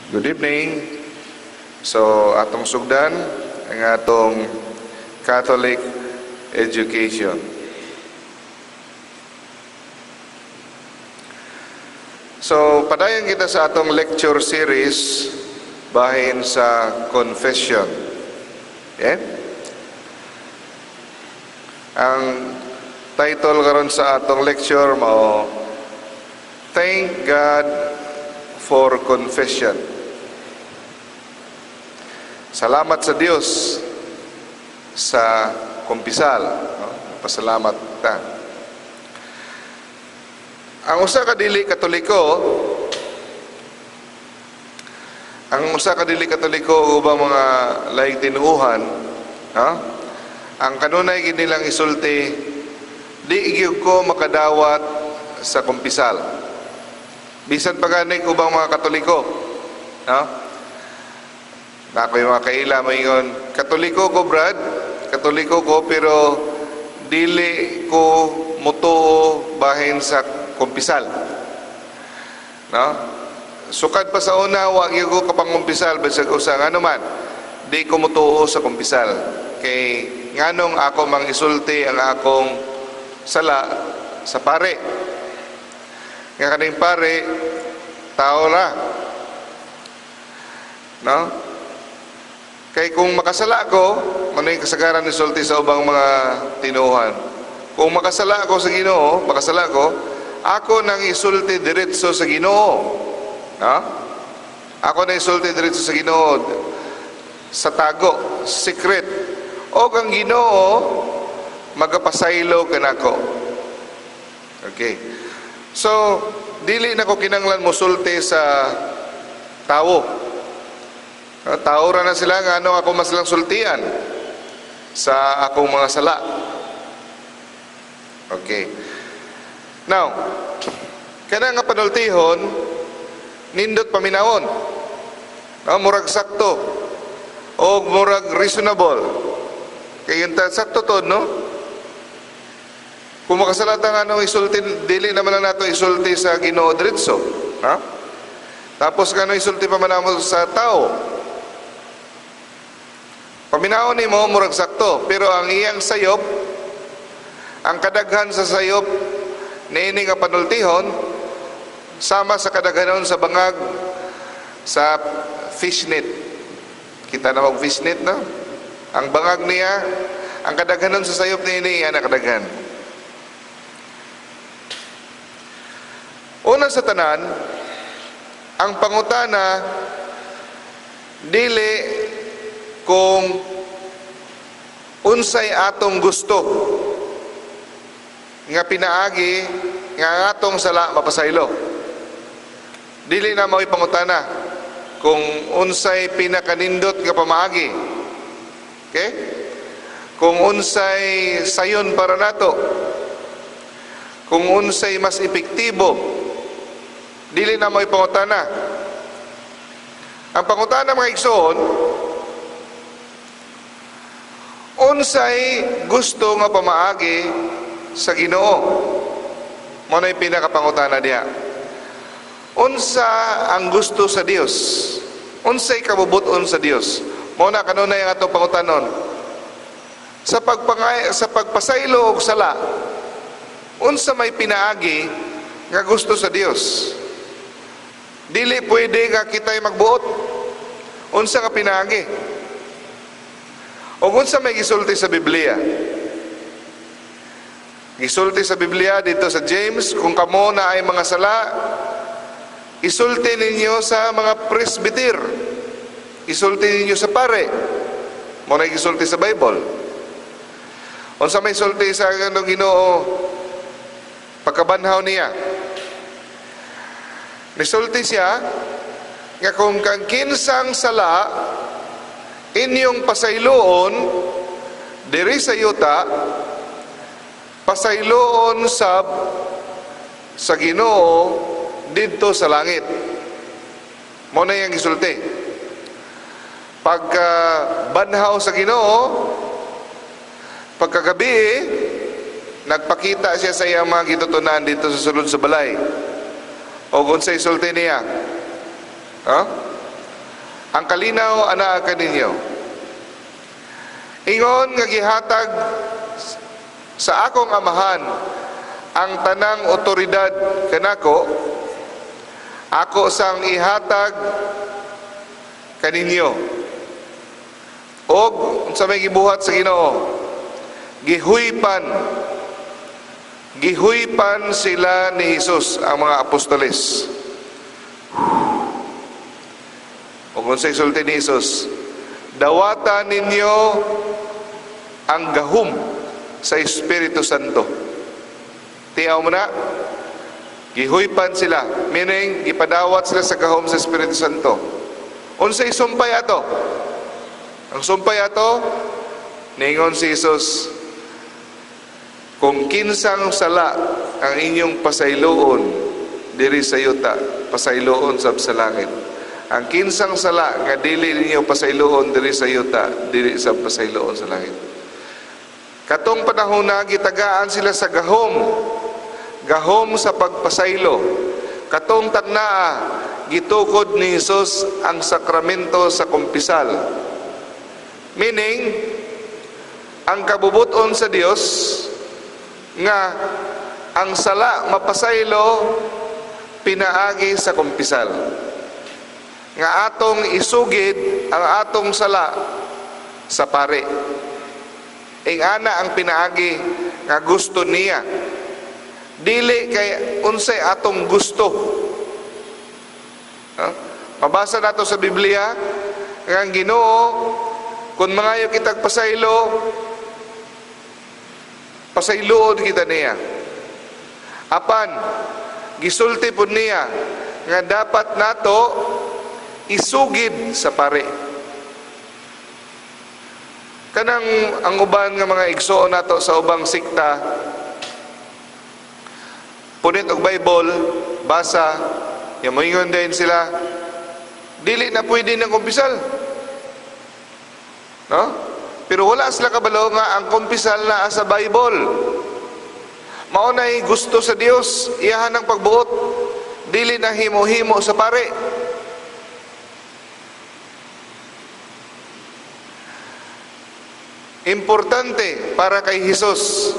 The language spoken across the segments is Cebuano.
Good evening. So, atong sugdan ang atong Catholic education. So, padayon kita sa atong lecture series bahin sa confession. Okay? Ang title karon sa atong lecture mao Thank God for Confession. Salamat sa Dios sa kumpisal, no? Pasalamat ta. Ang usa ka dili Katoliko, ang usa ka dili Katoliko o ubang mga laing tinuohan, no? Ang kanunay gid nilang isulti, di gyud ko makadawat sa kumpisal. Bisan pa gani ubang mga Katoliko, no? Na ako'y mga kaila moingon, Katoliko ko, Brad, Katoliko ko, pero dili ko mutuo bahin sa kumpisal. No? Sukad pa sa una, wa gyud ko kapangumpisal bisag usa ngano man, di ko mutuo sa kumpisal. Kay nganong ako mang isulti ang akong sala sa pare. Nga kaning pare, tao ra. No? Kay kung makasala ko, mano yung kasagaran ni sulti sa ubang mga tinuohan. Kung makasala ko sa Ginoo, makasala ko, ako nang isulti diretso sa Ginoo. No? Ako nang isulti diretso sa Ginoo sa tago, secret. O kang Ginoo magapasaylo kanako. Okay. So, dili na ko kinanglan mosulti sa tawo. Tao ra na sila nga ano ako mas lang sultian sa akong mga sala. Okay. Now, kana nga panultihon nindot paminawon. No, murag sakto o murag reasonable. Kay yun sakto to, no? Kung makasalata nga anong isulti, dili naman lang nato isulti sa Ginoo diretso. Ha? Tapos nga anong isulti pa man namo sa tao. Paminawon nimo murag sakto, pero ang iyang sayop, ang kadaghan sa sayop niini nga panultihon sama sa kadaghanon sa bangag sa fishnet. Kita na mag fishnet, no? Ang bangag niya, ang kadaghanon sa sayop niini iya na kadaghan. Una sa tanan, ang pangutana dili kung unsay atong gusto nga pinaagi nga ang atong sala mapasaylo. Dili na mao'y pangutana kung unsay pinakanindot nga pamaagi. Okay? Kung unsay sayon para nato. Kung unsay mas epektibo. Dili na mao'y pangutana. Ang pangutana, mga igsoon, unsay gusto nga pamaagi sa Ginoo. Mao na'y pinakapangutana diha. Unsa ang gusto sa Dios? Unsay kabubut-on sa Dios? Mao na kanunay ang atong pangutanon. Sa pagpasaylo og sala, unsa may pinaagi nga gusto sa Dios? Dili pwede nga kita'y magbuot. Unsa nga pinaagi? O unsa may gisulti sa Biblia? Gisulti sa Biblia dito sa James, kung kamo na ay mga sala, isulti ninyo sa mga presbyter. Isulti ninyo sa pare. Mo na gisulti sa Bible. Unsa may sulti sa kanang Ginoo pagkabanhaw niya? Nisulti siya nga kung kang kinsang sala inyong pasayloon diri sa yuta, pasayloon sab sa Ginoo didto sa langit. Mo na iyang gisulti. Pagka banhaw sa Ginoo, pagkagabi, nagpakita siya sa iyang mga gitutunan dito sa sulod sa balay. O kung sa isulti niya, ha? Ang kalinaw anaa kaninyo. Ingon nga gihatag sa akong Amahan ang tanang otoridad kanako, ako sang ihatag kaninyo. Og unsa may gibuhat sa Ginoo? Gihuypan. Gihuypan sila ni Jesus, ang mga apostoles. Og unsay sulti ni Jesus? Dawata ninyo ang gahum sa Espiritu Santo. Tiyaw mo na, gihuypan sila, meaning gipadawat sila sa gahom sa Espiritu Santo. Unsay sumpay ato? Ang sumpay ato, ningon si Jesus, kung kinsang sala ang inyong pasayloon diri sa yuta, pasayloon sab sa langit. Ang kinsang sala nga dili ninyo pasayloon diri sa yuta, dili sab pasayloon sa langit. Katong panahon na gitagaan sila sa gahom, gahom sa pagpasaylo. Katong tagnaa, gitukod ni Jesus ang sakramento sa kumpisal. Meaning, ang kabubuton sa Dios nga ang sala mapasaylo pinaagi sa kumpisal. Nga atong isugid ang atong sala sa pare. Ingana ang pinaagi nga gusto niya. Dili kay unsay atong gusto. Ha? Mabasa nato sa Biblia nga ang Ginoo, kung mangayo kitag pasaylo, pasayloon kita niya. Apan gisulti pud niya nga dapat nato isugid sa pare. Kanang ang uban nga mga igsoon nato sa ubang sikta, punit og Bible, basa, ya moingon din sila, dili na pwede ng kumpisal. No? Pero wala sila kabalo nga ang kumpisal naa sa Bible. Mao nay gusto sa Dios, iyahan ang pagbuot, dili na himo-himo sa pare. Importante para kay Jesus.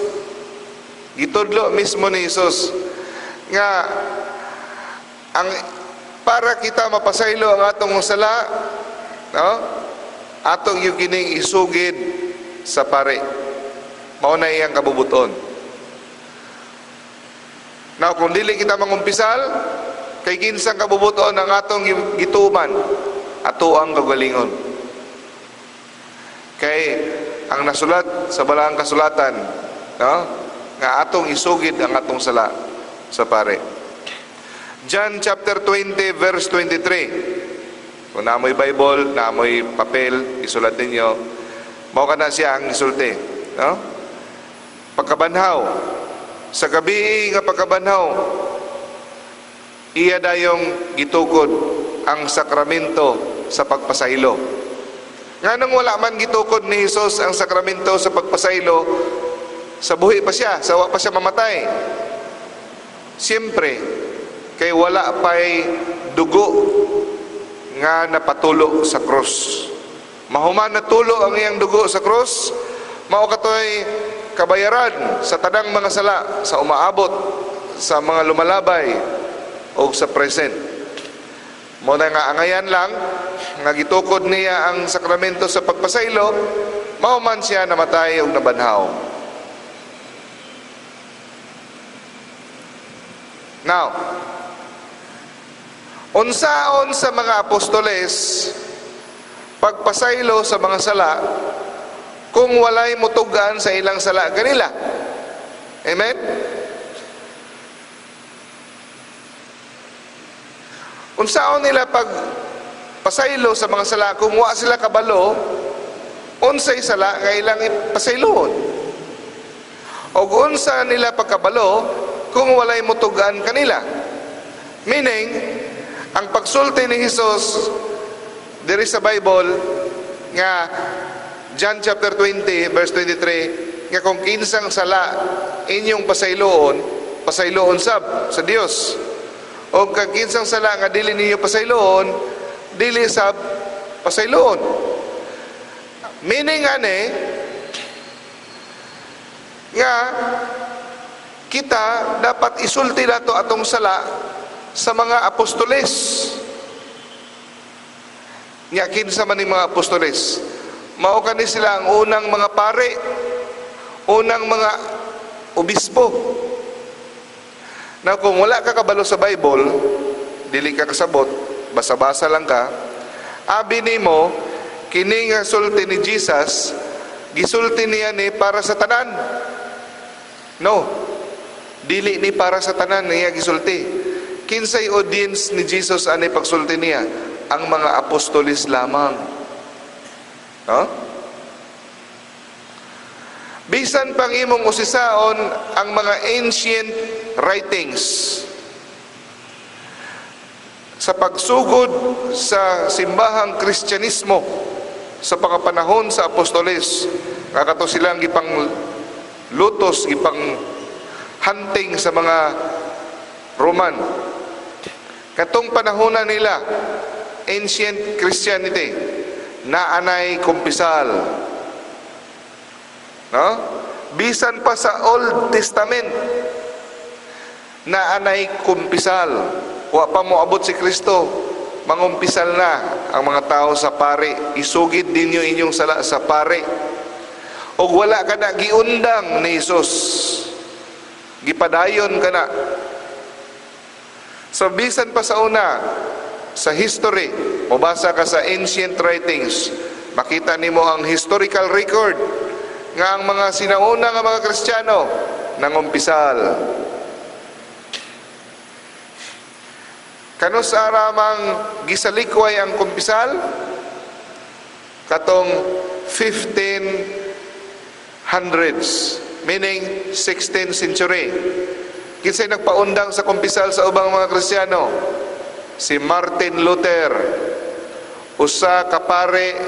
Gitudlo mismo ni Jesus nga ang para kita mapasaylo ang atong sala, no? Atong yung kining isugid sa pare. Mao na iyang kabubuton. Now, kung dili kita mangumpisal, kay kinsang kabubuton ang atong gituman, ato ang kagalingon. Kay ang nasulat sa balaang kasulatan, no? Nga atong isugid ang atong sala sa pare. John chapter 20 verse 23. Kung naamoy Bible, naamoy papel, isulat ninyo. Mao ka na siya ang isulti, no? Pagkabanhaw, sa gabi nga pagkabanhaw, iya dayong gitukod ang sakramento sa pagpasaylo. Nganong wala man gitukod ni Jesus ang sakramento sa pagpasaylo, sa buhi pa siya, sa wa pa siya mamatay. Siyempre, kay wala pa'y dugo nga napatulo sa krus. Mahuman natulo ang iyang dugo sa krus, mao katoy kabayaran sa tanang mga sala, sa umaabot, sa mga lumalabay, o sa present. Mao na nga angayan lang nga gitukod niya ang sakramento sa pagpasaylo, mao man siya namatay og nabanhaw. Now, unsaon sa mga apostoles pagpasaylo sa mga sala kung walay mutugan sa ilang sala kanila? Amen? Unsaon nila pagpasaylo sa mga sala kung wa sila kabalo unsay sala nga ilang ipasayloon? Og unsa nila pagkabalo kung walay mutugan kanila? Meaning, ang pagsulti ni Jesus diri sa Bible nga John chapter 20 verse 23 nga kung kinsang sala inyong pasayloon, pasayloon sab sa Dios. O kung kinsang sala nga dili ninyo pasayloon, dili sab pasayloon. Meaning ane nga kita dapat isulti nato atong sala sa mga apostoles. Nga kinsa man ning mga apostoles? Mao kani sila ang unang mga pare, unang mga obispo. Na kung wala ka kabalo sa Bible, dili ka kasabot, basa-basa lang ka, abi nimo kini nga sulti ni Jesus, gisulti niya ni para sa tanan. No. Dili ni para sa tanan niya gisulti. Kinsay audience ni Jesus ani pagsulti niya? Ang mga apostoles lamang. No? Bisan pang imong usisaon ang mga ancient writings sa pagsugod sa simbahang Kristyanismo sa pakapanahon sa apostoles, nga kato silang gipang lutos, gipang hunting sa mga Roman. Katong panahon na nila, ancient Christianity, naanay kumpisal. No? Bisan pa sa Old Testament, naanay kumpisal. Wa pa mo abot si Kristo, mangumpisal na ang mga tao sa pare. Isugid ninyo inyong sala sa pare. Og wala ka na giundang ni Jesus. Gipadayon ka na. So bisan pa sa una, sa history, mobasa ka sa ancient writings, makita nimo ang historical record nga ang mga sinauna nga mga Kristiyano nangumpisal. Kanus aramang gisalikway ang kumpisal? Katong 1500s, meaning 16th century. Kinsay nagpaundang sa kumpisal sa ubang mga Kristiyano? Si Martin Luther, usa ka pare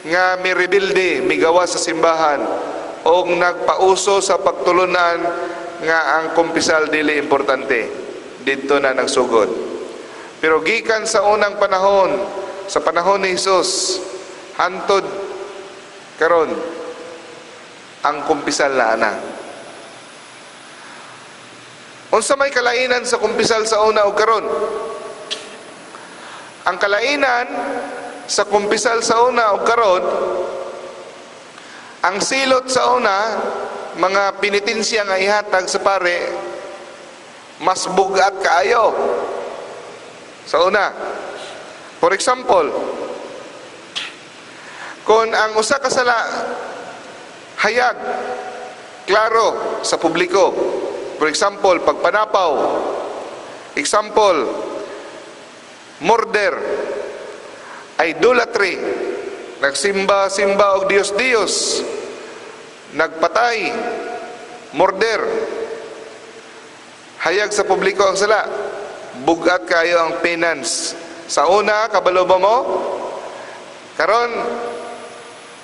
nga mirebilde, migawa sa simbahan og nagpauso sa pagtulunan nga ang kumpisal dili importante. Didto na nagsugod. Pero gikan sa unang panahon, sa panahon ni Jesus, hantod karon ang kumpisal na ana. Unsa may kalainan sa kumpisal sa una og karon? Ang kalainan sa kumpisal sa una og karon, ang silot sa una, mga penitensya nga ihatag sa pare, mas bugat kaayo sa una. For example, kung ang usa ka sala hayag, klaro sa publiko, for example, pagpanapaw, example, murder, idolatry, nagsimba-simba og Dios-Dios, nagpatay, murder, hayag sa publiko ang sala, bugat kayo ang penance. Sa una, kabalo ba mo? Karon,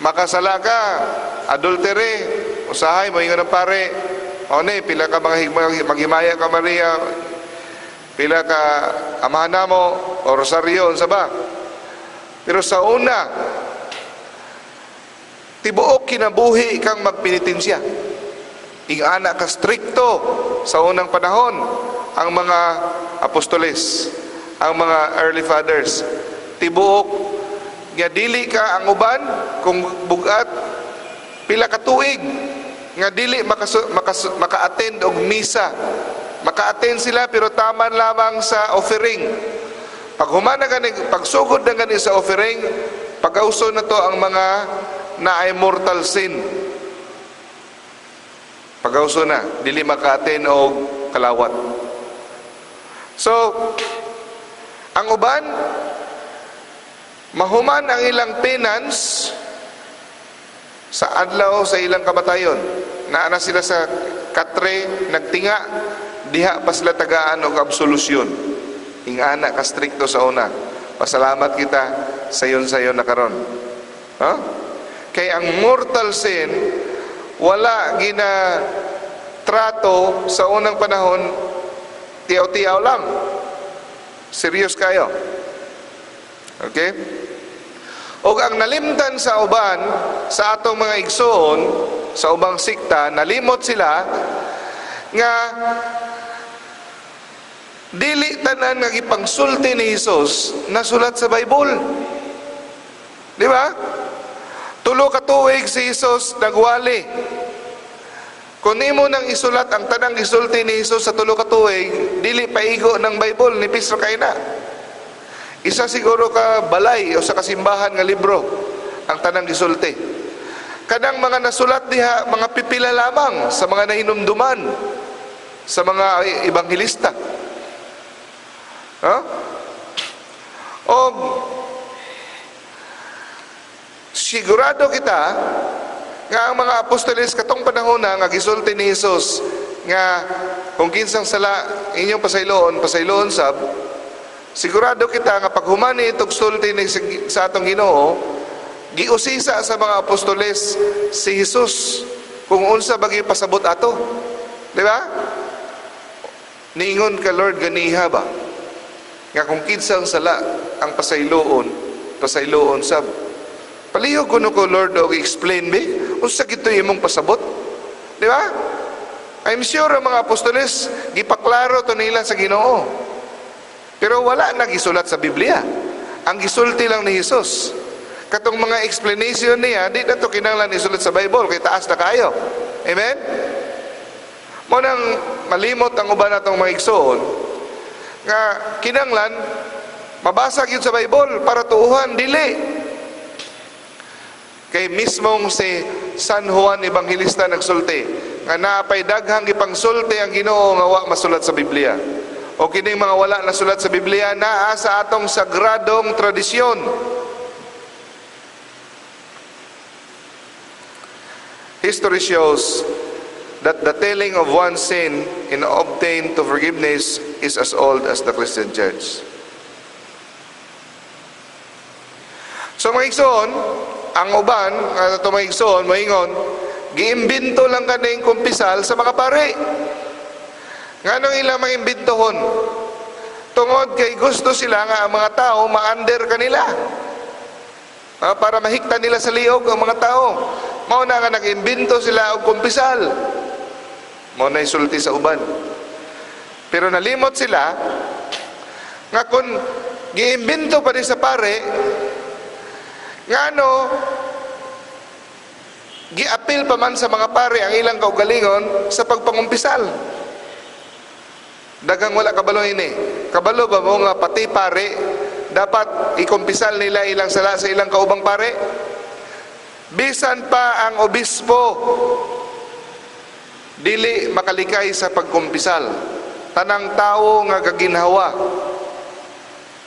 makasala ka, adultery, usahay, moingon ang pare, o ne, pila ka mga maghimaya ka Maria, pila ka amahan na mo, o rosaryo, unsa ba? Pero sa una, tibuok kinabuhi kang magpenitensya. Ingana ka strikto sa unang panahon ang mga apostoles, ang mga early fathers. Tibuok nga dili ka ang uban kung bugat pila ka tuig nga dili maka-attend og misa. Maka-attend sila pero taman lamang sa offering. Pag human na gani, pagsugod na gani sa offering, pagauso na to ang mga naay mortal sin. Pagauso na, dili maka-attend og kalawat. So, ang uban, mahuman ang ilang penance sa adlaw sa ilang kamatayon. Naa na sila sa katre, nagtinga, diha pa sila tagaan og absolusyon. Ingana ka strikto sa una. Pasalamat kita sayon-sayon na karon. Ha? Kay ang mortal sin wala gina trato sa unang panahon, tiyaw-tiyaw lang. Serious kayo. Okay? Og ang nalimtan sa uban sa atong mga igsoon sa ubang sikta, nalimot sila nga dili tanan nga gipangsulti ni Hesus nasulat sa Bible. Di ba? 3 ka tuig si Hesus nagwali. Kung nimo nang isulat ang tanang gisulti ni Hesus sa 3 ka tuig, dili paigo ng Bible, nipis ra kay na. Isa siguro ka balay o sa kasimbahan nga libro ang tanang gisulti. Kanang mga nasulat diha, mga pipila lamang sa mga nahinumduman sa mga ebanghelista. Ha? O sigurado kita nga ang mga apostoles katong panahon na nga gisulti ni Hesus nga kung kinsang sala inyong pasayloon, pasayloon sab, sigurado kita nga paghuman ni itong sulti ni sa atong Ginoo, giusisa sa mga apostoles si Hesus kung unsa bagi pasabot ato. Di ba? Niingon ka, "Lord, ganiha ba nga kung kinsang sala ang pasayloon, pasayloon sab? Palihog kuno ko, Lord, og explain be unsa gito imong pasabot." Di ba? I'm sure ang mga apostoles gipaklaro to nila sa Ginoo. Pero wala na gisulat sa Biblia. Ang gisulti lang ni Jesus. Katong mga explanation niya, di na to kinahanglan isulat sa Bible kay taas na kayo. Amen? Mo nang malimot ang uban natong mga igsoon nga kinahanglan mabasa gyud sa Bible para tuuhan. Dili. Kay mismong si San Juan Evangelista nagsulti nga naapay daghang gipangsulti ang Ginoo nga wa masulat sa Biblia. O kining mga wala nasulat sa Biblia naa sa atong sagradong tradisyon. History shows that the telling of one sin in obtain to forgiveness is as old as the Christian Church. So mga igsoon, ang uban, nga ito mga igsoon, moingon, giimbento lang kaning kumpisal sa mga pare. Nganong ilang mga imbintohon? Tungod kay gusto sila nga ang mga tao ma-under kanila. Para mahikta nila sa liog ang mga tao. Mao na nga nag-imbento sila og kumpisal. Mao na isulti sa uban. Pero nalimot sila nga kung giimbento pa rin sa pare, ngano giapil pa man sa mga pare ang ilang kaugalingon sa pagpangumpisal. Daghang wala kabalo ini. Kabalo ba mo nga pati pare dapat ikumpisal nila ilang sala sa ilang kaubang pare? Bisan pa ang obispo dili makalikay sa pagkumpisal. Tanang tawo nga gaginhawa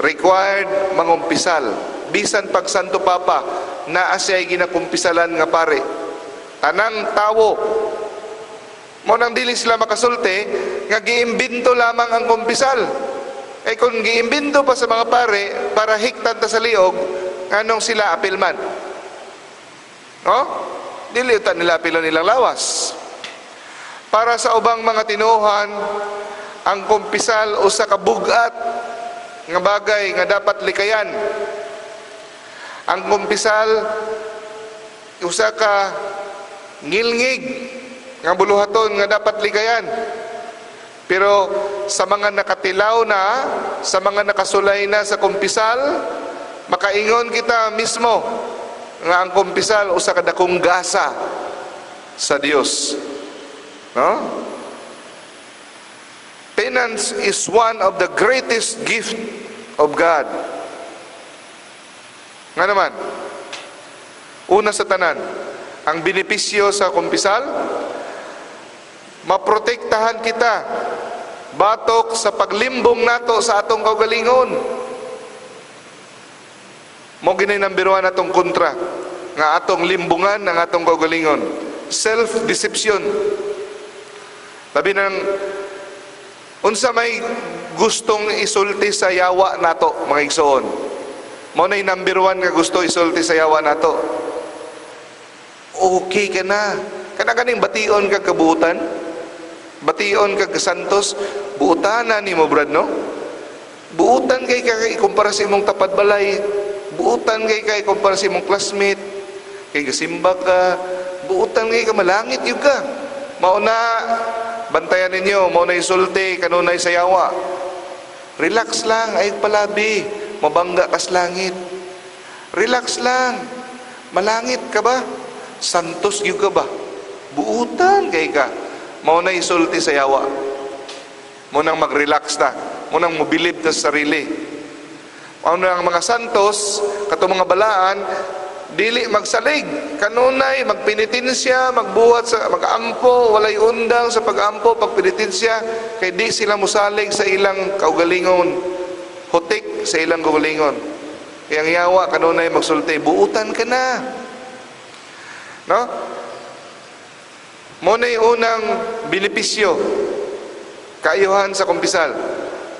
required mangumpisal. Bisan pag Santo Papa naa siya'y ginakumpisalan nga pare. Tanang tawo. Mo nang dili sila makasulti nga giimbento lamang ang kumpisal. Eh kung giimbento pa sa mga pare para hiktan ta sa liog, nganong sila apil man? No? Dili ta nila apilon nilang lawas. Para sa ubang mga tinuohan, ang kumpisal usa ka bug-at nga bagay nga dapat likayan. Ang kumpisal usa ka ngilngig nga buluhaton nga dapat likayan. Pero sa mga nakatilaw na, sa mga nakasulay na sa kumpisal, makaingon kita mismo nga ang kumpisal usa ka dakong gasa sa Dios. No? Penance is one of the greatest gift of God. Nga naman, una sa tanan, ang benepisyo sa kumpisal, maprotektahan kita batok sa paglimbong nato sa atong kaugalingon. Mo gini number one atong kontra nga atong limbungan ng atong kaugalingon, self-deception. Labi nang unsa may gustong isulti sa yawa nato, mga igsoon. Mo na number one nga gusto isulti sa yawa nato. Okay ka na. Kana ganing bation kag kabuutan? Bation kag kasantos, buutan na nimo, brad, no? Buutan kay ka ikumpara sa imong tapad balay. Buutan kay kay kumpara sa imong classmate, kay gasimba ka, buutan kay ka, malangit yun ka. Mao na, bantayan ninyo, mao na isulti kanunay sa yawa. Relax lang, ay palabi, mabangga kas langit. Relax lang, malangit ka ba? Santos yun ka ba? Buutan kay ka. Mao na isulti sa yawa. Mao nang mag-relax na, mao nang mobilib na sa sarili. Mao na ang mga santos, katong mga balaan, dili magsalig, kanunay magpenitensya, magbuhat sa mag-ampo, walay undang sa pag-ampo, pagpenitensya, kay di sila mosalig sa ilang kaugalingon, hutik sa ilang kaugalingon. Kaya ang yawa kanunay magsulti, buutan ka na. No? Mo na yung unang benepisyo, kaayuhan sa kumpisal.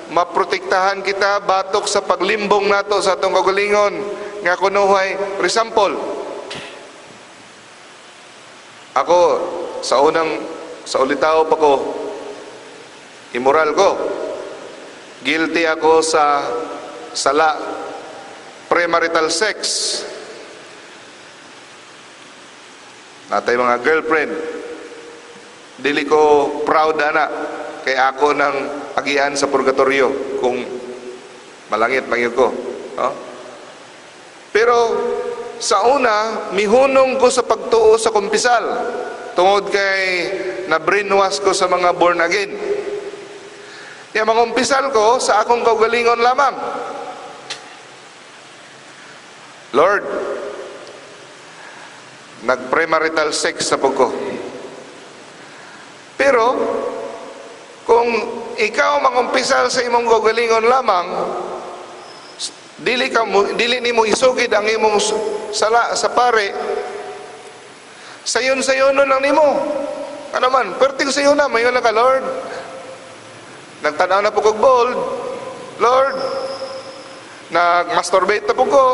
Maprotektahan kita batok sa paglimbong nato sa atong kaugalingon nga kunuhay. For example, ako sa unang sa ulitaw pa ko, immoral ko. Guilty ako sa sala premarital sex. Natay mga girlfriend. Dili ko proud ana kay ako nang agian sa purgatorio kung malangit mangyud ko, no? Pero sa una, mihunong ko sa pagtuo sa kumpisal tungod kay na-brainwash ko sa mga born again. Kaya mangumpisal ko sa akong kaugalingon lamang. Lord, nag-premarital sex sa pag ko. Pero kung ikaw mangumpisal sa imong kaugalingon lamang, dili nimo isugid ang imong sala sa pare. Sayon-sayon lang nimo. Ano man, perting sayon na, mayon lang ka, Lord. Nagtanaw na po kog bold. Lord, nag-masturbate na po ko.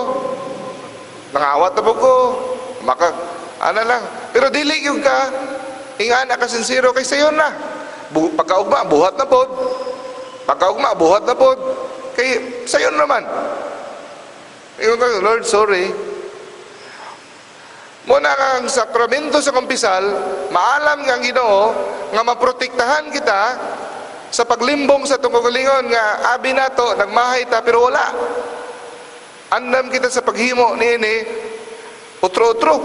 Nangawat na po ko. Maka, ano lang. Pero dili yung ka, ingana ka sincero kay sayon na. Pagkaugma, buhat na pod. Pagkaugma, buhat na pod. Kay sayon naman. Ingon ka, Lord, sorry. Muna ang sakramento sa kumpisal, maalam nga ang Ginoo nga maprotektahan kita sa paglimbong sa atong kaugalingon nga abi nato nagmahay ta pero wala. Andam kita sa paghimo niini utro-utro.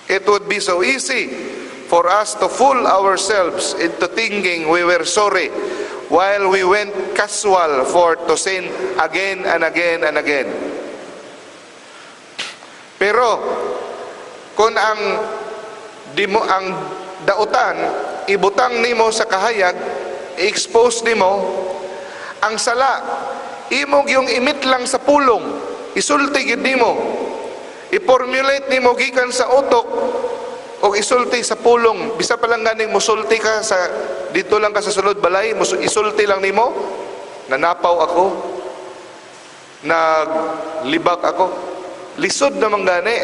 It would be so easy for us to fool ourselves into thinking we were sorry while we went casual for to sin again and again and again. Pero kung ang dimo ang dautan ibutang nimo sa kahayag, i-expose nimo ang sala, imo yung imit lang sa pulong, isulti gid nimo, i-formulate nimo gikan sa utok o isulti sa pulong. Bisa pa lang ganing musulti ka sa dito lang ka sa sulod balay, isulti lang nimo, nanapaw ako, naglibak ako. Lisod naman gani.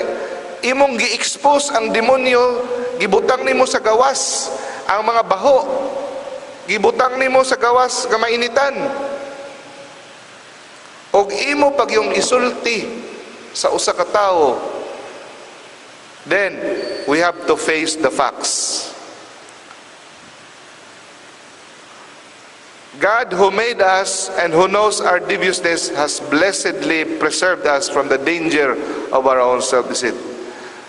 Imong gi-expose ang demonyo, gibutang nimo sa gawas ang mga baho, gibutang nimo sa gawas nga mainitan. Og imo pag yung isulti sa usa ka tawo, then we have to face the facts. God who made us and who knows our deviousness has blessedly preserved us from the danger of our own self-deceit.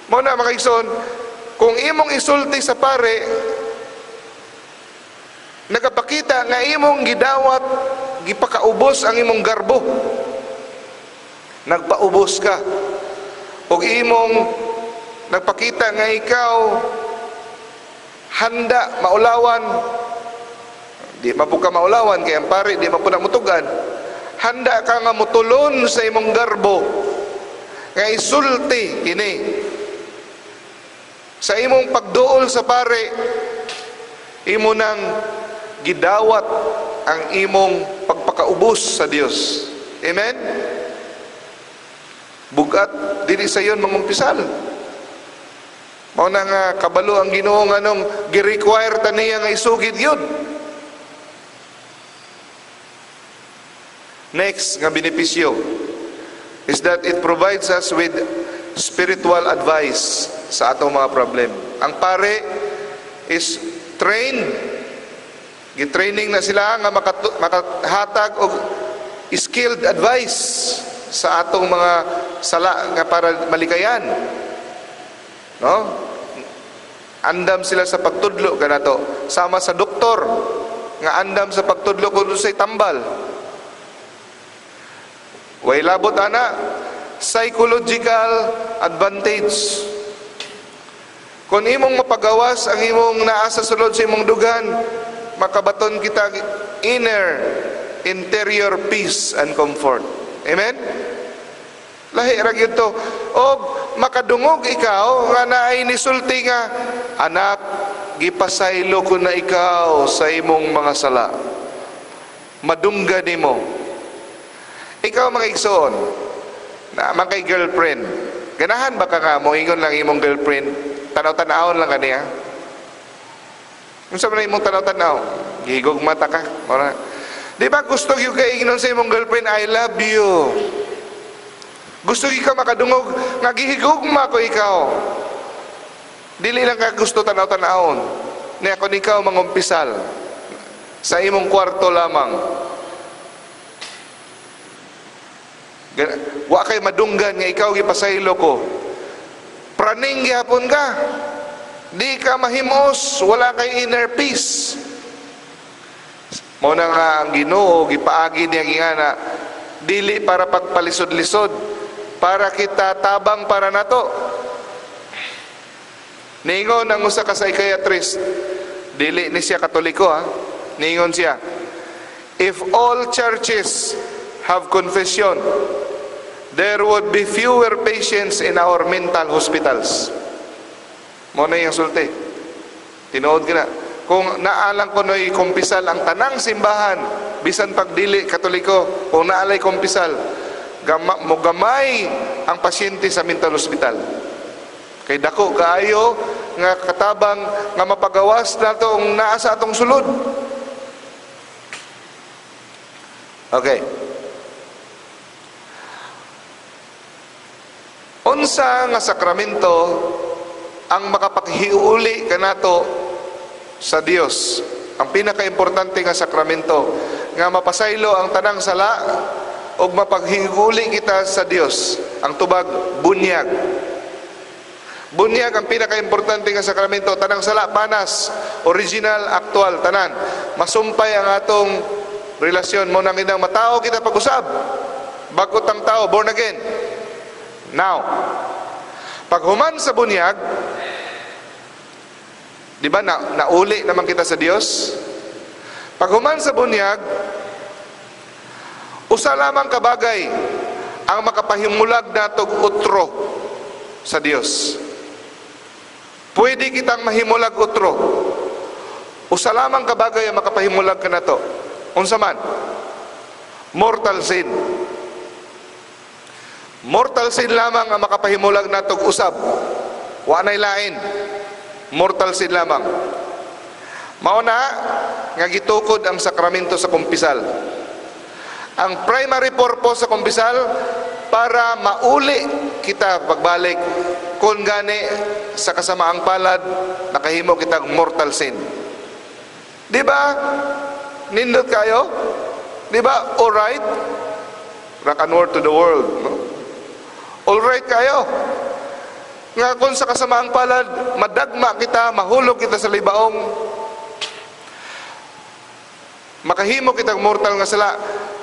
Mao na mga igsoon, kung imong isulti sa pare, nagapakita nga imong gidawat, gipakaubos ang imong garbo. Nagpaubos ka. Og imong nagpakita nga ikaw handa maulawan. Di man po ka maulawan kay ang pare di man po na mutugan. Handa ka nga mutulon sa imong garbo nga isulti kini sa imong pagduol sa pare, imo nang gidawat ang imong pagpakaubos sa Dios. Amen. Bugat dili sayon mangumpisal. Mao na nga kabalo ang Ginoo nganong gi-require ta niya nga isugid gyud. Next nga benepisyo is that it provides us with spiritual advice sa atong mga problem. Ang pare is trained. Gi-training na sila nga makahatag og skilled advice sa atong mga sala nga para malikayan. No? Andam sila sa pagtudlo kanato. Sama sa doktor nga andam sa pagtudlo kung unsay tambal. Way labot ana, psychological advantage. Kung imong mapagawas ang imong naa sa sulod sa imong dugan, makabaton kita inner interior peace and comfort. Amen? Lahi ra gyud to. Og makadungog ikaw nga naay nisulti nga, "Anak, gipasaylo ko na ikaw sa imong mga sala." Madungga nimo. Ikaw, mga igsoon, naa man kay girlfriend. Ganahan ba ka nga moingon lang imong girlfriend, tanaw-tanawon lang kaniya? Unsa man imong tanaw-tanaw? Gihigugma ta ka. Mora. Di ba gusto gyud kay ingnon sa imong girlfriend, "I love you"? Gusto gyud ka makadungog nga "Gihigugma ko ikaw." Dili lang ka gusto tanaw-tanawon. Niya kung ikaw mangumpisal sa imong kwarto lamang. Wa kay madunggan nga "Ikaw gipasaylo ko." Praning gihapon ka. Di ka mahimos, wala kay inner peace. Mao na nga ang Ginoo gipaagi niya gingana dili para pagpalisod-lisod, para kita tabang para nato. Ningon ang usa ka psychiatrist, dili ni siya Katoliko ha. Ningon siya, "If all churches have confession, there would be fewer patients in our mental hospitals." Mao na iyang sulti. Tinuod na. Kung naalang kuno'y kumpisal ang tanang simbahan, bisan pagdili Katoliko, kung naalay kumpisal, mogamay ang pasyente sa mental hospital. Kay dako kaayo nga katabang nga mapagawas nato ang naa sa atong sulod. Okay. Unsa nga sakramento ang makapaghiuli kanato sa Dios? Ang pinakaimportante nga sakramento nga mapasaylo ang tanang sala ug mapaghiuli kita sa Dios. Ang tubag, bunyag. Bunyag ang pinakaimportante nga sakramento, tanang sala panas, original, aktual, tanan. Masumpay ang atong relasyon mo nang inang matao kita pag-usab. Bago tang tao, born again. Now, paghuman sa bunyag, di ba nauli naman kita sa Dios? Paghuman sa bunyag, usa lamang kabagay ang makapahimulag natog utro sa Dios. Pwede kitang mahimulag utro. Usa lamang kabagay ang makapahimulag kanato. Unsa man? Mortal sin. Mortal sin lamang ang makapahimulag natog usab. Wa nay lain. Mortal sin lamang. Mao na nga gitukod ang sakramento sa kumpisal. Ang primary purpose sa kumpisal para mauli kita pagbalik kung gani sa kasamaang palad nakahimo kitang mortal sin. Di ba? Nindot kayo? Di ba? All right? Rock and word to the world. No? All right kayo. Nga kung sa kasamaang palad, madagma kita, mahulog kita sa libaong, makahimo kitang mortal nga sala,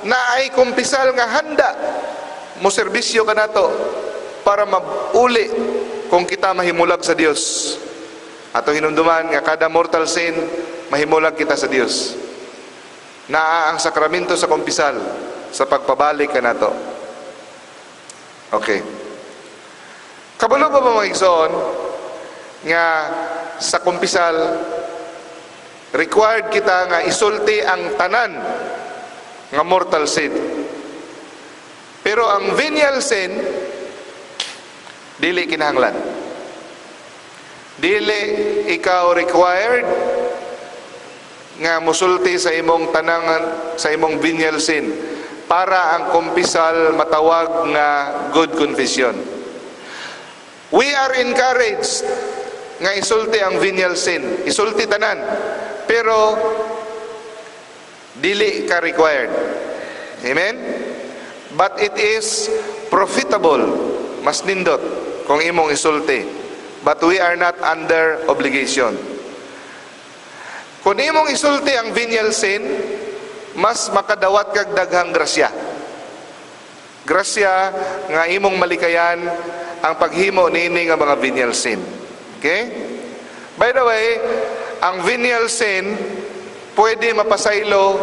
na ay kumpisal nga handa mo serbisyo ka nato para mauli kung kita mahimulag sa Dios. Ato hinumduman nga kada mortal sin mahimulag kita sa Dios. Naa ang sakramento sa kumpisal sa pagpabalik kanato. Okay. Kabalo ba mga igsoon nga sa kumpisal required kita nga isulti ang tanan nga mortal sin? Pero ang venial sin dili kinahanglan. Dili ikaw required nga musulti sa imong tanangan, sa imong venial sin. para ang kumpisal matawag nga good confession. We are encouraged nga isulti ang venial sin. Isulti tanan. Pero dili ka required. Amen? But it is profitable. Mas nindot kung imong isulti. But we are not under obligation. Kung imong isulti ang venial sin, mas makadawat kag daghang grasya. Grasya nga imong malikayan ang paghimo niini nga mga venial sin. Okay? By the way, ang venial sin pwede mapasaylo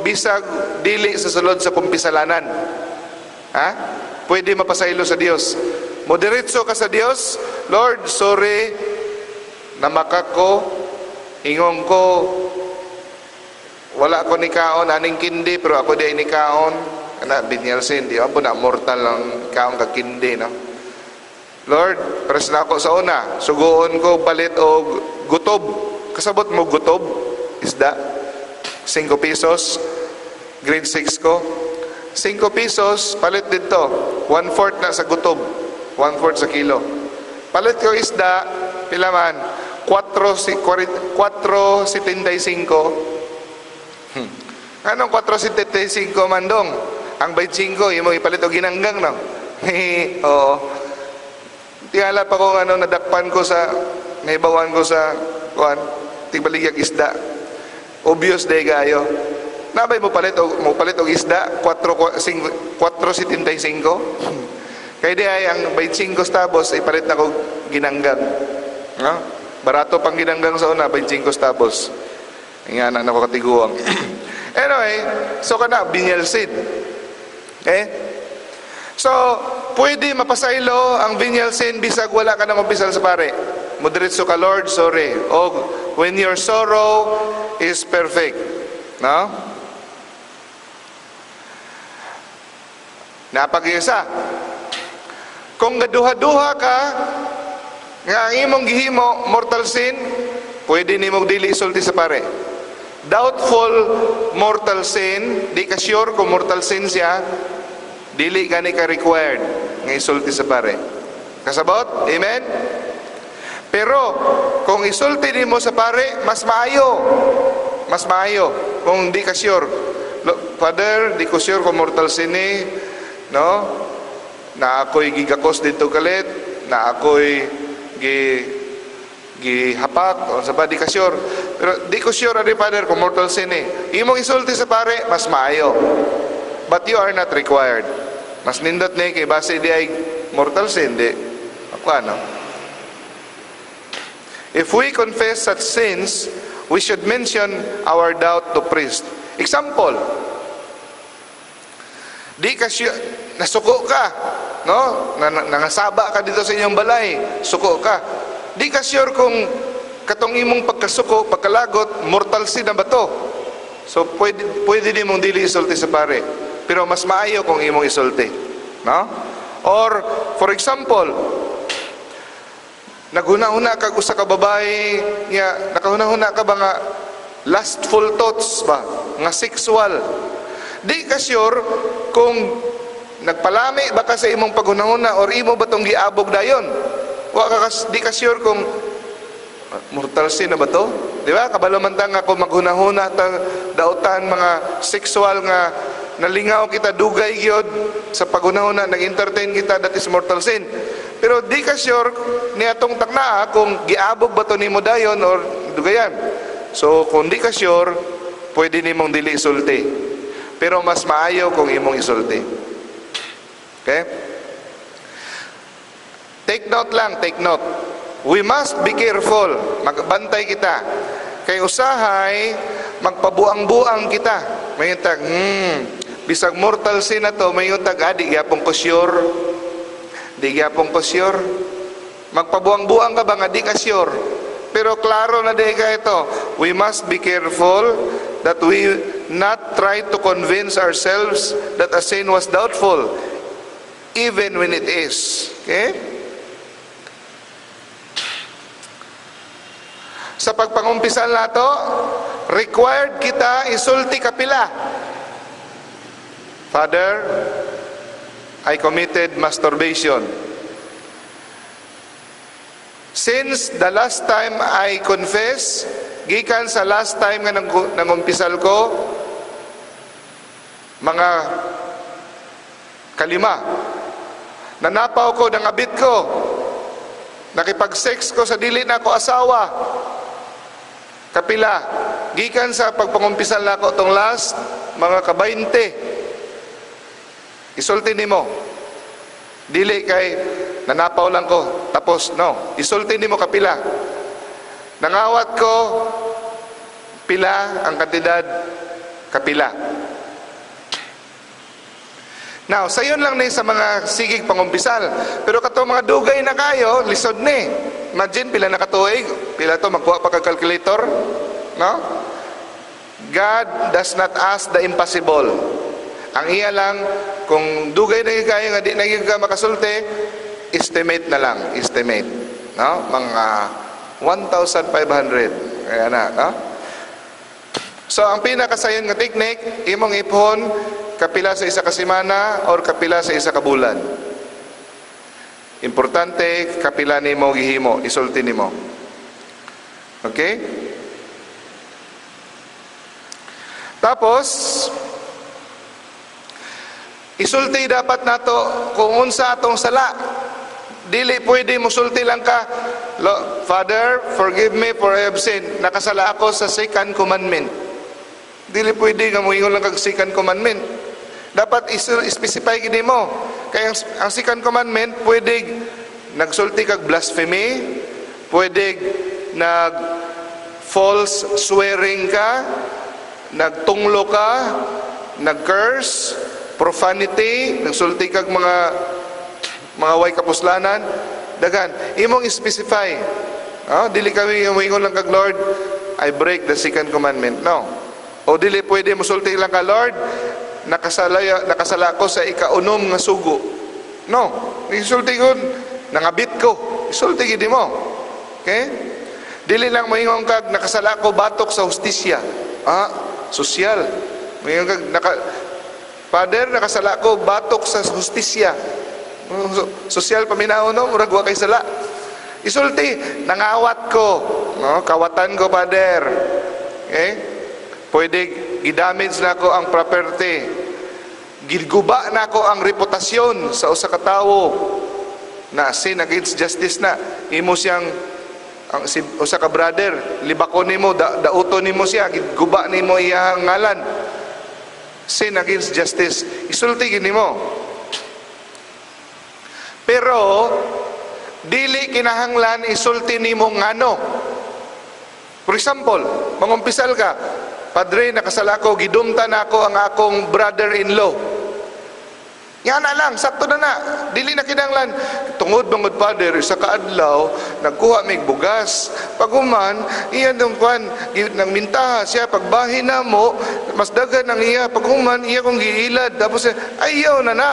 bisag dili sa sulod sa kumpisalanan. Ha? Pwede mapasaylo sa Dios. Modiretso ka sa Dios, "Lord, sorry, namakak ko, ingon ko, wala ko nikaon aning kindi, pero ako di nikaon." Kana venial sin, di ba po na mortal ang kaon kag kindi, no? "Lord, pares na ako sa una, suguon ko palit og gutob." Kasabot mo gutob? Isda. 5 pesos. Grade 6 ko. 5 pesos, palit dito. 1/4 na sa gutob. 1/4 sa kilo. Palit ko isda, pila man? 4.75. Anong 4.75 man dong? Ang 25, imo ipalit og ginanggang, no? Oo. Tingala pa ko ano, nadakpan ko sa, naibawan ko sa, kuan, tigbaligyag isda. Obvious day kayo. Nabay mo palit og isda, 4.75. Kaya di ay ang 25 centavos ipalit na ko ginanggang. No? Barato pang ginanggang sa una, 25 centavos. Nga na ko katiguang. Anyway, so kana venial sin. Okay? So, pwede mapasaylo ang venial sin bisag wala ka nang umpisal sa pare. Mudiretso ka, "Lord, sorry." O when your sorrow is perfect. No? Napag-isa. Kung gaduha-duha ka nga ang imong gihimo mortal sin, pwede nimong dili isulti sa pare. Doubtful mortal sin, di ka sure kung mortal sin siya, dili gani ka required nga isulti sa pare. Kasabot? Amen? Pero kung isulti nimo sa pare, mas maayo. Mas maayo kung di ka sure. "Father, di ko sure kung mortal sin ni, no? Na ako'y gigakos dito kalit, na ako'y gihapak, o sa ba, di ka sure. Pero di ko sure, ani Father, kung mortal sin eh." Imong isulti sa pare, mas maayo. But you are not required. Mas nindot ni kay base di ay mortal sin, di. Ako ano? If we confess such sins, we should mention our doubt to priest. Example, di ka sure, nasuko ka, no? Nangasaba ka dito sa inyong balay, suko ka. Di ka sure kung katong imong pagkasuko, pagkalagot, mortal sin na ba to? So pwede din mong dili isulti sa pare. Pero mas maayo kung imong isulti, no? Or for example, naghuna-huna kag usa ka babae nga nakahuna-huna ka ba nga lustful thoughts ba, nga sexual. Di ka sure kung nagpalami ba ka sa imong paghunahuna or imo ba tong giabog dayon. Wa ka di ka sure kung mortal sin na ba to? Di ba? Kabalo man ta nga kung maghunahuna ta dautan mga sexual nga nalingaw kita dugay gyud sa paghunahuna, nag-entertain kita, that is mortal sin. Pero di ka sure ni atong taknaa kung giabog ba to nimo dayon or dugayan. So kung di ka sure, pwede nimong dili isulti. Pero mas maayo kung imong isulti. Okay? Take note lang, take note. We must be careful. Magbantay kita. Kay usahay, magpabuang-buang kita. May tag, bisag mortal sin na to, may tag, di gyapon ko sure. Di gyapon ko sure. Magpabuang-buang ka ba nga di ka sure? Pero klaro na di ka ito. We must be careful that we not try to convince ourselves that a sin was doubtful, even when it is. Okay? Sa pagpangumpisal nato, required kita isulti kapila. Father, I committed masturbation. Since the last time I confess, gikan sa last time nga nangumpisal ko, mga kalima. Nanapaw ko, nangabit ko. Nakipag-sex ko sa dili na ako asawa. Kapila, gikan sa pagpangumpisal nako tong last, mga kabaynte. Isulti nimo. Dili kay nanapaw lang ko, tapos no. Isulti nimo kapila. Nangawat ko, pila ang kantidad, kapila. Now, sayon lang ni sa mga sigig pangumpisal. Pero kato mga dugay na kayo, lisod ni. Imagine, pila na katuig, pila to, magkuha pa kag calculator. No? God does not ask the impossible. Ang iya lang, kung dugay na kayo nga di na ka makasulti, estimate na lang, estimate. No? Mga 1,500. Kaya na, no? So, ang pinakasayon nga technique, imong ipon, kapila sa isa ka semana or kapila sa isa ka bulan. Importante, kapila nimo gihimo, isulti nimo. Okay? Tapos, isulti dapat nato kung unsa atong sala. Dili pwede musulti lang ka, Father, forgive me for I have sinned. Nakasala ako sa second commandment. Dili pwede nga moingon lang kag second commandment. Dapat i-specify gid mo. Kaya ang second commandment pwede nagsulti kag blasphemy, pwede nag false swearing ka, nagtunglo ka, nag-curse, profanity, nagsulti kag mga way kapuslanan, dagan. Imong i-specify. Oh, dili kami moingon lang kag Lord, I break the second commandment. No. O dili pwede musulti lang ka, Lord, nakasala ko sa ikaunom nga sugo. No. Isulti ko, nangabit ko. Isulti gid mo. Okay? Dili lang moingon kag nakasala ko batok sa hustisya. Ah, sosyal. Moingon kag Father, nakasala ko batok sa hustisya. Sosyal paminaw, no? Murag wa kay sala. Isulti, nangawat ko. No? Kawatan ko, Father. Okay? Pwede gidamage na ko ang property. Giguba na ko ang reputasyon sa usa ka tawo na sin against justice na. Imo siyang ang si usa ka brother, libako nimo, dauto nimo siya, giguba nimo iyang ngalan. Sin against justice. Isulti gid nimo. Pero dili kinahanglan isulti nimo ngano. For example, mangumpisal ka, Padre, nakasala ko, gidumta na ako ang akong brother-in-law. Yan na lang, sakto na na. Dili na kinahanglan. Tungod bangod, Father, sa kaadlaw, nagkuha mig bugas. Paguman, iyan dong kwan, nang mintaha siya, pagbahin na mo, mas daghan ang iya. Paghuman, iya kong giilad. Tapos, ayaw na na.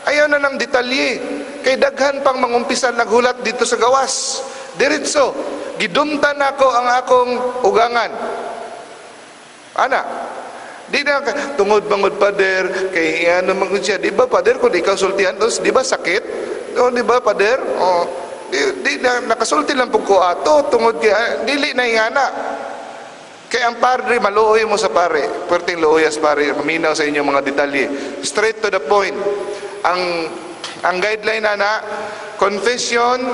Ayaw na ng detalye. Kay daghan pang mangumpisal naghulat dito sa gawas. Diretso, gidumta na ako ang akong ugangan. Ana, di na tungod bangod, Father, kay ano man siya, di ba, Father, kung ikaw sultihan dos, di ba sakit? O, di ba, Father? O, di na, nakasulti lang pug ko ato tungod kay dili na ingana. Kay ang padre, maluoy mo sa pare, perting luoyas pare, maminaw sa inyong mga detalye. Straight to the point. Ang guideline na na, confession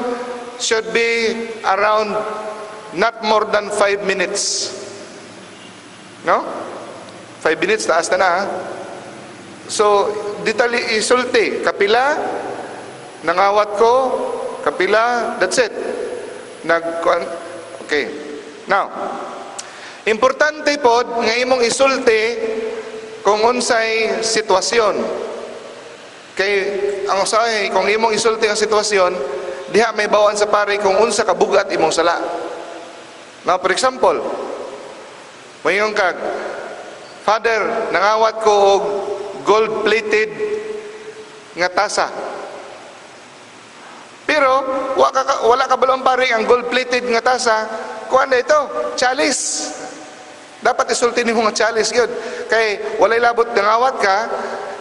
should be around not more than 5 minutes. No? 5 minutes, taas na na. Ha? So, detalye, isulti. Kapila, nangawat ko, kapila, that's it. Okay. Now, importante pod nga imong isulti kung unsay sitwasyon. Kay, ang usahay, kung imong isulti ang sitwasyon, diha may bawaan sa pare kung unsa kabugat imong sala. Now, for example, mayon kag, Father, nangawat ko og gold-plated nga tasa. Pero wala ka balong pare ang gold-plated nga tasa. Kuan na ito, chalice. Dapat isulti nimo nga chalice gyud. Kay walay labot nangawat ka,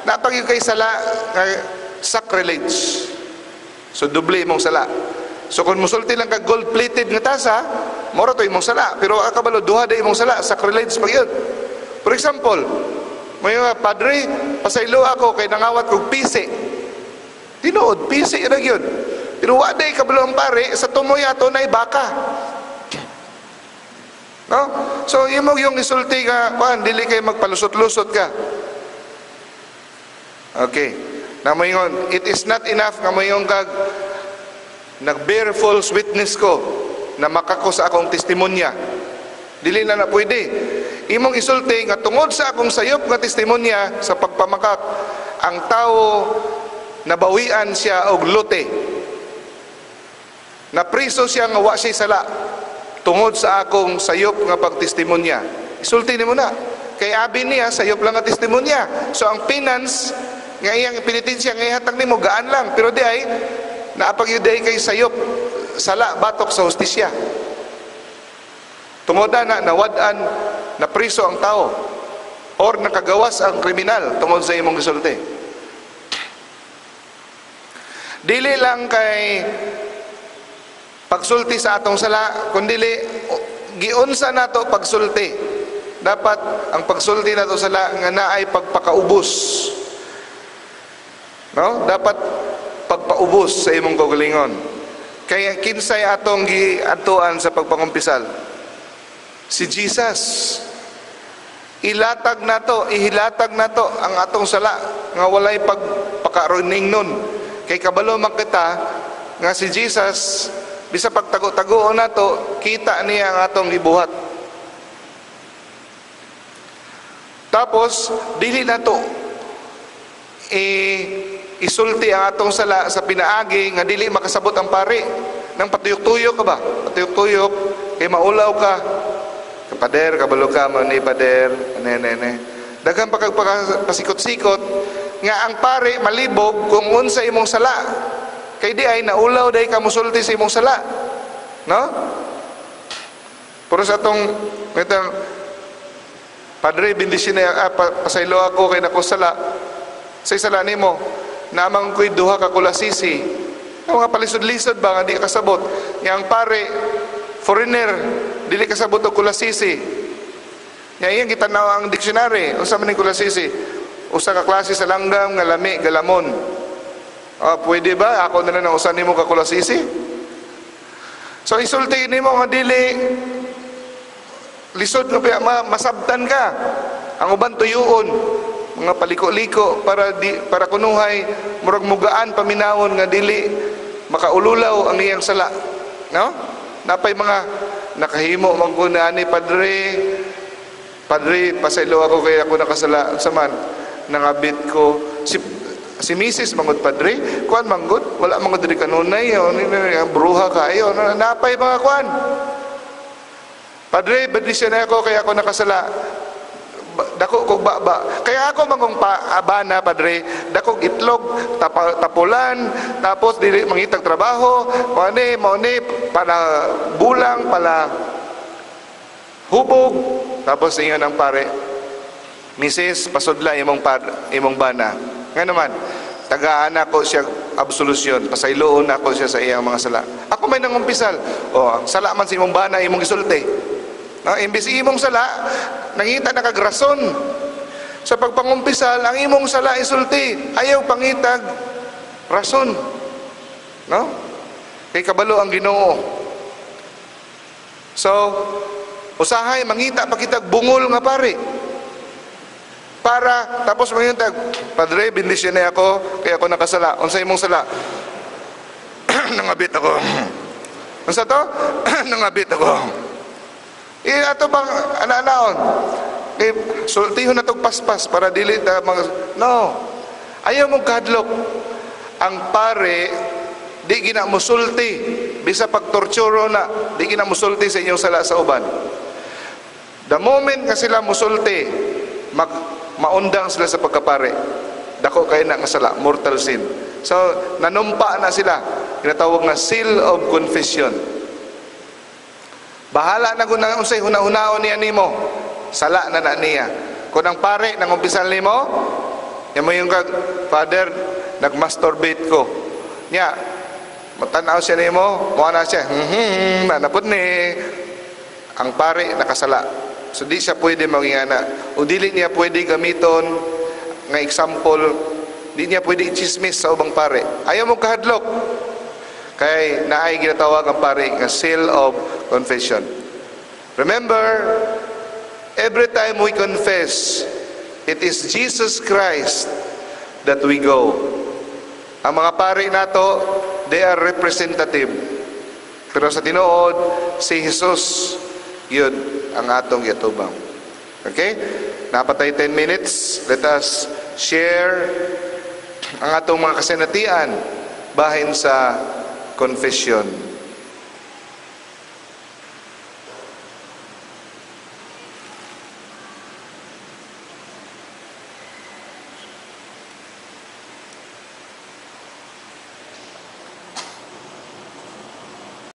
Napag kay sala nga sacrilege. So doble imong sala. So kung musulti lang ka gold plated nga tasa, moro to imong sala, pero akabalo duha da imong sala, sacrilege pag yun. For example, may mga padre, pasaylo ako kay nangawat kog pisi. Tinuod, pisi ra gyud. Pero wa day kabalo ang pare sa tumoy ato nay baka. No? So imo yung isulti ka, kuan dili kay magpalusot-lusot ka. Okay. Na moingon, it is not enough nga moingon kag nag-bear false witness ko na makako sa akong testimonya. Dili na na pwede. Imong isulti nga tungod sa akong sayop nga testimonya sa pagpamakak, ang tao nabawian siya og lote. Napriso siya nga wa siya sala tungod sa akong sayop nga pagtestimonya. Isulti nimo na. Kay abi niya sayop lang nga testimonya. So ang penance nga iyang penitensya nga ihatag nimo gaan lang, pero di ay naapag kay sayop sala batok sa hustisya. Tungod na nawad-an, napriso ang tao or nakagawas ang kriminal tungod sa imong gisulti. Dili lang kay pagsulti sa atong sala, kundili giunsa nato pagsulti. Dapat ang pagsulti nato sala nga naay pagpakaubos. No? Dapat pagpaubos sa imong kaugalingon. Kaya kinsay atong giadtuan sa pagpangumpisal? Si Jesus. Ilatag nato, ihilatag nato ang atong sala nga walay pagpakaroning nun. Kay kabalo man kita nga si Jesus bisa pagtago-tagoon nato, kita niya ang atong gibuhat. Tapos dili nato isulti ang atong sala sa pinaagi nga dili makasabot ang pari. Nang patuyok-tuyok ka ba? Patuyok-tuyok kay maulaw ka. Kapader, kabalo ka man ni pader, ane. Daghan pa kag pasikot-sikot nga ang pare malibog kung unsa imong sala. Kay di ay naulaw day ka musulti sa imong sala. No? Pero sa atong itang padre bendisyon na pasaylo ako kay nako sala. Sa sala nimo, namang ko'y duha ka kulasisi. Ang mga palisod-lisod ba nga di kasabot. Nga ang pare foreigner dili kasabot og kulasisi. Nga iyang gitanaw ang dictionary, unsa man ning kulasisi? Usa ka klase sa langgam nga lami galamon. Ah, pwede ba ako na lang ang usa nimo ka kulasisi? So isulti nimo nga dili lisod nga masabtan ka. Ang uban tuyuon, mga paliko-liko para di, para kunuhay murag mugaan paminawon nga dili makaululaw ang iyang sala. No? Napay mga nakahimo man ko na ani padre. Padre, pasaylo ako kay ako nakasala sa man. Nangabit ko si Mrs. mangod padre, kuan manggod, wala manggod diri kanunay, bruha kaayo, napay mga kuan. Padre, bendisyon na ako kay ako nakasala. Dako kog baba. Kaya ako mangong paabana padre, dako itlog, tapulan, tapos dili mangitag trabaho, mao ni para bulang, pala hubog. Tapos ingon ang pare, Mrs., pasudla imong imong bana. Nga naman, tagaan ako siya absolusyon, pasayloon ako siya sa iyang mga sala. Ako may nangumpisal. O, ang sala man sa imong bana, imong gisulti. No, imbis imong sala, nangita na kag rason. Sa pagpangumpisal, ang imong sala isulti, ayaw pangitag rason. No? Kay kabalo ang Ginoo. So, usahay mangita pa kitag bungol nga pare. Para tapos mangitag, padre, bendisyon na ako kay ako nakasala. Unsa imong sala? Nangabit ako. Unsa to? Nangabit ako. Eh, ato bang ana-anaon? Eh, sultihon na tog paspas para dili ta mga no. Ayaw mong kadlok. Ang pare di gina musulti bisa pagtorturo na, di gina musulti sa inyong sala sa uban. The moment nga sila musulti, maundang sila sa pagkapare. Dako kay na nga sala, mortal sin. So, nanumpa na sila. Kinatawag nga seal of confession. Bahala na kung unsay hunahunahon niya nimo. Sala na na niya. Kung ang pare nangumpisal nimo, yang Kung kag, "Father, nag-masturbate ko." Nya, matanaw siya nimo, mo na siya, nanapod ni, ang pare nakasala. So di siya pwede mangingana. O dili niya pwede gamiton nga example, di niya pwede i-chismis sa ubang pare. Ayaw mo kahadlok. Kay naay ginatawag ang pare nga seal of confession. Remember, every time we confess, it is Jesus Christ that we go. Ang mga pare nato, they are representative. Pero sa tinuod, si Jesus, yun ang atong giatubang. Okay? Naa pa tay 10 minutes. Let us share ang atong mga kasinatian bahin sa confession.